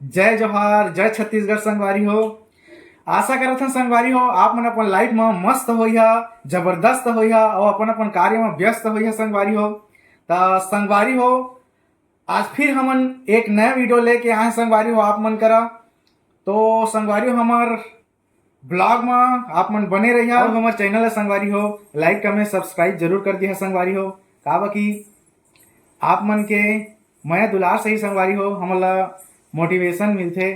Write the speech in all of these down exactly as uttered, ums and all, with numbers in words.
जय जोहार, जय छत्तीसगढ़ संगवारी हो। आशा करत हन संगवारी हो, आप मन अपन लाइफ म मस्त होइहा, जबरदस्त होइहा अउ अपन अपन कार्य म व्यस्त होइहा संगवारी हो। त संगवारी हो, आज फिर हमन एक नया वीडियो लेके आए हैं संगवारी हो आप मन करा। तो संगवारी हो, हमर ब्लॉग म आप मन बने रहिहा अउ हमर चैनल ल संगवारी हो लाइक, कमेंट, सब्सक्राइब जरूर कर दिहा संगवारी हो। काबर कि आप मन के मया दुलार से ही संगवारी हो हमन ला मोटिवेशन मिलथे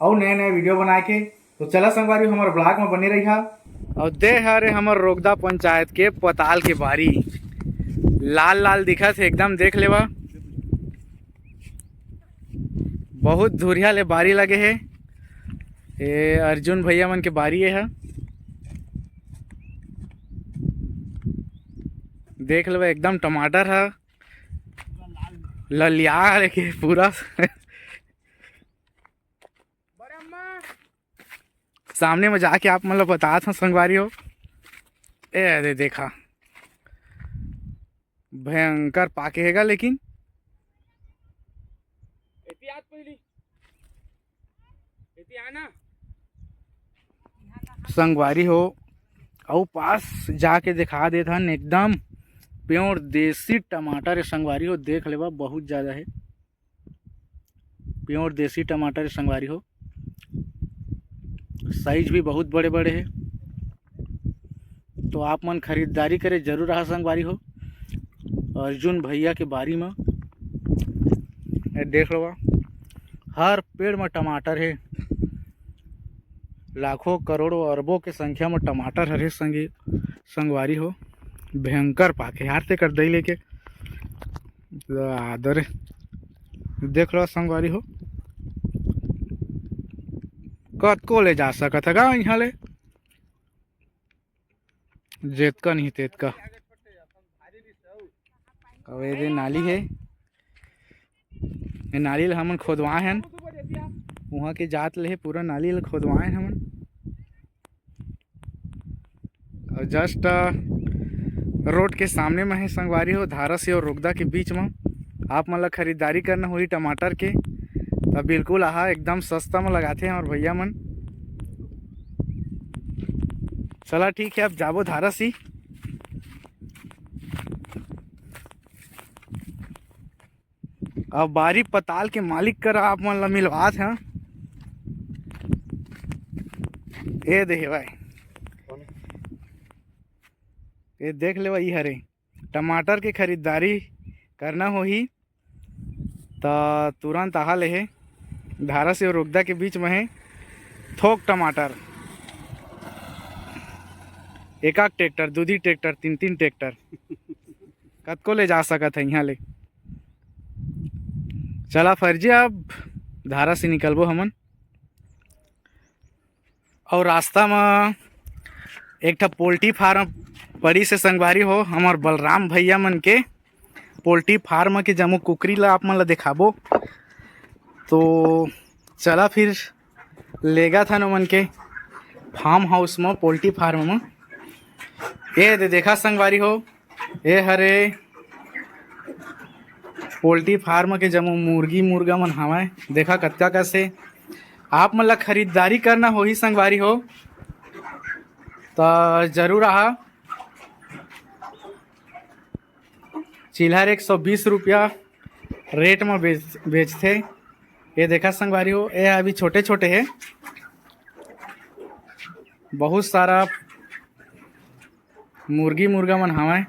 अउ नए नए वीडियो बनाए के। तो चला संगवारी हो, हमर ब्लॉग म बने रहिहा। अउ दे हरे हमर रोगदा पंचायत के पताल के बारी, लाल लाल दिखत हे एकदम, देख लेवा। बहुत धुरिया ले बारी लगे हे। ए अर्जुन भैया मन के बारी ये ह, देख लेवा एकदम टमाटर ह ललिया लेके पूरा। सामने में जाके आप मन ल बतात हंव संगवारी हो। ए दे देखा, भयंकर पाके हेगा, लेकिन एती आत पहिली, एती आना। संगवारी हो, अउ पास जाके दिखा देत हन, एकदम प्योर देसी टमाटर हे संगवारी हो, देख लेवा, बहुत ज्यादा हे। प्योर देसी टमाटर हे संगवारी हो, साइज भी बहुत बड़े बड़े हे। तो आप मन खरीदारी करे जरूर रहा संगवारी हो। अर्जुन भैया के बारी म ए देख लो, हर पेड़ म टमाटर हे, लाखों, करोड़ों, अरबों के संख्या म टमाटर हरे संगी, संगवारी हो। भयंकर पाके यार, ते कर दई लेके आदर। देख लो संगवारी हो, कतको ले जा सकत हगा इहाँ ले, जेतका नहीं तेतका। अउ ये दे नाली हे, ये नाली ल हमन खोदवाए हन, उहाँ के जात ले हे, पूरा नाली ल खोदवाए हन हमन। अउ जस्ट रोड के सामने म हे संगवारी हो, धारासी अउ रोगदा के बीच म। आप मन ला खरीदारी करना होही टमाटर के, त बिल्कुल आहा, एकदम सस्ता म लगाथे हमर भैया मन। चला ठीक हे, अब जाबो धारासी। अब बारी पताल के मालिक करा आप मन ला मिलवात हन। ए दे भाई, ये देख लेवा, ई हरे टमाटर के खरीदारी करना होही त तुरंत आहा ले हे। धारासी अउ रोगदा के बीच म हे, थोक टमाटर, एक आक ट्रैक्टर, दू दी ट्रैक्टर, तीन तीन ट्रैक्टर, कतको ले जा सकत हे इहाँ ले। चला फर्जी, अब धारासी निकलबो हमन। अउ रास्ता म एक ठा पोल्ट्री फार्म पड़िस हे संगवारी हो, हमर बलराम भैया मन के पोल्ट्री फार्म के जम्मो कुकरी ला आप मन ला देखाबो। तो चला फिर लेगत हन ओमन के फार्म हाउस म, पोल्ट्री फार्म म। ए दे देखा संगवारी हो, ए हरे पोल्ट्री फार्म के जम्मो मुर्गी मुर्गा मन हवय। देखा कतका कस हे। आप मन ला खरीदारी करना होही संगवारी हो, त जरूर आहा। चिल्हर एक सौ बीस रुपया रेट म बेच-, बेचथे। ये देखा संगवारी हो, ये अभी छोटे-छोटे हे, बहुत सारा मुर्गी मुर्गा मन हवय।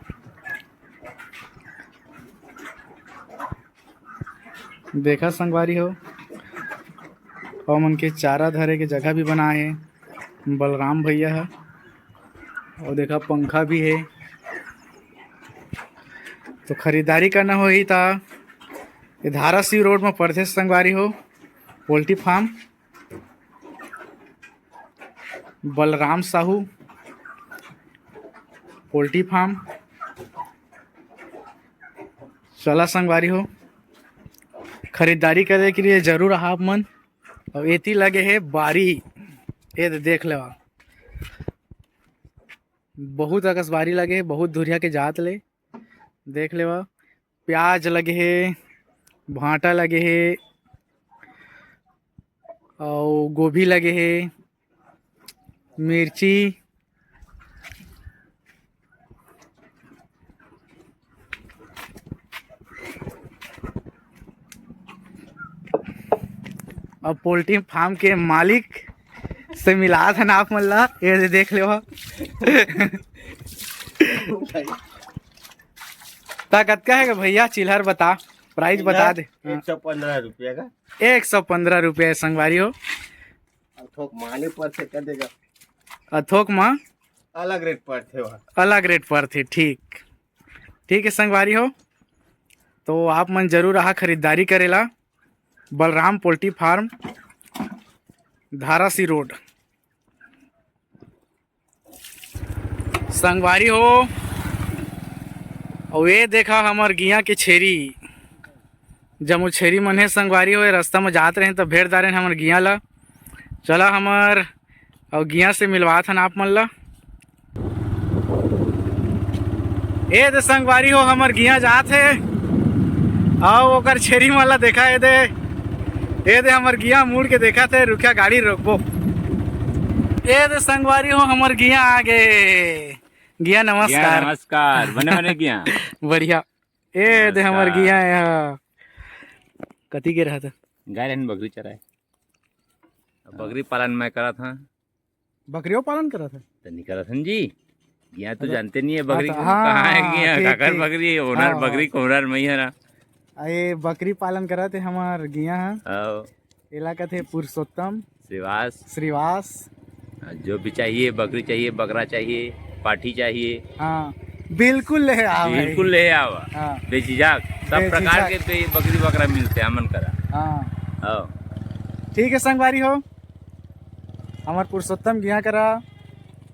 देखा संगवारी हो, ओमन के चारा धरे के जगह भी बनाए हे बलराम भैया ह। अउ देखा पंखा भी हे। तो खरीदारी करना होही त ए धारासी रोड म पड़थे संगवारी हो, poultry farm Balram Sahu poultry farm. चला संगवारी हो, खरीदारी करे के लिए जरूर आहा आप मन। अउ एती लगे हे बारी, ए दे देख लेवा, बहुत अकस बारी लगे हे, बहुत धुरिया के जात ले। देख लेवा, प्याज लगे हे, भांटा लगे हे, अउ गोभी लगे हे, मिर्ची। अब पोल्ट्री फार्म के मालिक से मिलात हन आप मन ला, ये दे देख लेवा। ता कतका हे गा भैया चिल्हर, बता, प्राइस बता दे। एक सौ पंद्रह रुपया का। एक सौ पंद्रह रुपया हे संगवारी हो। अउ थोक माने परथे कर देगा। अउ थोक मा अलग रेट परथे वहाँ। अलग रेट परथे, ठीक। ठीक हे संगवारी हो, तो आप मन जरूर आहा खरीदारी करेला बलराम पोल्ट्री फार्म, धारासी रोड। संगवारी हो, अउ ये देखा हमर गिया के छेरी, जम्मो छेरी मन हे संगवारी हो। ये रास्ता म जात रहेन त भेंट डारेन हमर गिया ला। चला हमर अउ गिया से मिलवात हन आप मन ला। ए दे संगवारी हो, हमर गिया जात हे। अउ ओकर छेरी मन ला देखा, ए दे, ए दे हमर गिया मुड़ के देखत हे, रुखिया गाड़ी रोकबो। ए दे संगवारी हो, हमर गिया आ गे। गिया नमस्कार। नमस्कार, बने बने गिया। बढ़िया। ए दे हमर नमस्कार। गिया हे, हाँ। कति गे रहत? गाय रहन बकरी चराए। अब बकरी पालन मैं करत हँव। बकरियो पालन करत हे? त नहीं करत हन जी। गिया तो अच्छा। जानते नहीं है बकरी हाँ, तो, हाँ, कहाँ है हाँ, गिया, ठीक, काकर ठीक। बकरी है, owner हाँ, बकरी हाँ। को owner मैं ही हँव ना। आ, ये बकरी पालन करत हे हमर गिया ह। हाँ। एला कथे पुरुषोत्तम। श्रीवास। श्रीवास। हाँ, जो भी चाहिए, बकरी चाहिए, बकरा चाहिए, पाठी चाहिए। हाँ, बिल्कुल ले आवा भाई। बिल्कुल ले आवा। हाँ। बेझिझक, सब बेझिझक। प्रकार के बे-, बकरी बकरा मिलथे हमन करा। हाँ। हाँ। ठीक है संगवारी हो, हमर पुरुषोत्तम गिया करा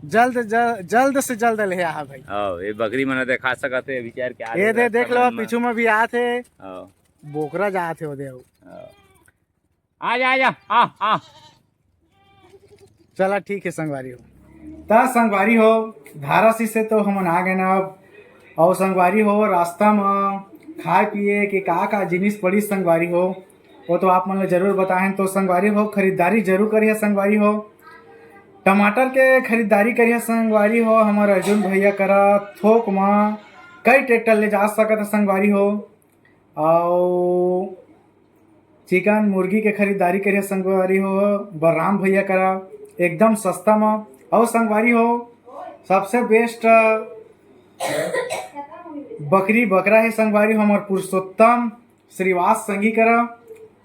जल्द, जल्द, जल्द से जल्द ले आहा भाई। हाँ, ये बकरी मन देखा सकत हे, अभी चार के आ ये रहे दे, रास्ता देख लो, मन में। पीछू में भी आत हे। हाँ। बोकरा जात हे, ओ दे। हाँ। आ जा, आ जा, आ, आ। चला, ठीक है संगवारी हो। त संगवारी हो, धारासी से तो हमन आ गए ना अब। अउ संगवारी हो, रास्ता म खाए पिए के का का जिनिस पड़िस संगवारी हो, वो तो आप मन ल जरूर बताएन। तो संगवारी हो, खरीदारी जरूर करिहा संगवारी हो। टमाटर के खरीदारी करिहा संगवारी हो, हमर अर्जुन भैया करा थोक म कई ट्रैक्टर ले जा सकत हे संगवारी हो। अउ चिकन मुर्गी के खरीदारी करिहा संगवारी हो, बलराम भैया करा एकदम सस्ता म। अउ संगवारी हो, सबसे बेस्ट बकरी बकरा हे संगवारी हो, हमर पुरुषोत्तम श्रीवास संगी करा,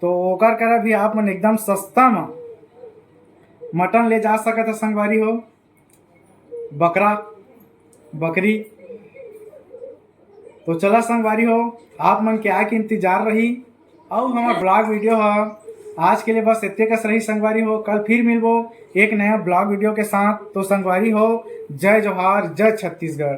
तो ओकर करा भी आप मन एकदम सस्ता म मटन ले जा सकत हे संगवारी हो, बकरा, बकरी। तो चला संगवारी हो, आप मन के आए के इंतजार रही। अउ हमर ब्लॉग वीडियो ह आज के लिए बस इतने कस रही संगवारी हो। कल फिर मिलबो एक नया ब्लॉग वीडियो के साथ। तो संगवारी हो, जय जोहार, जय छत्तीसगढ़।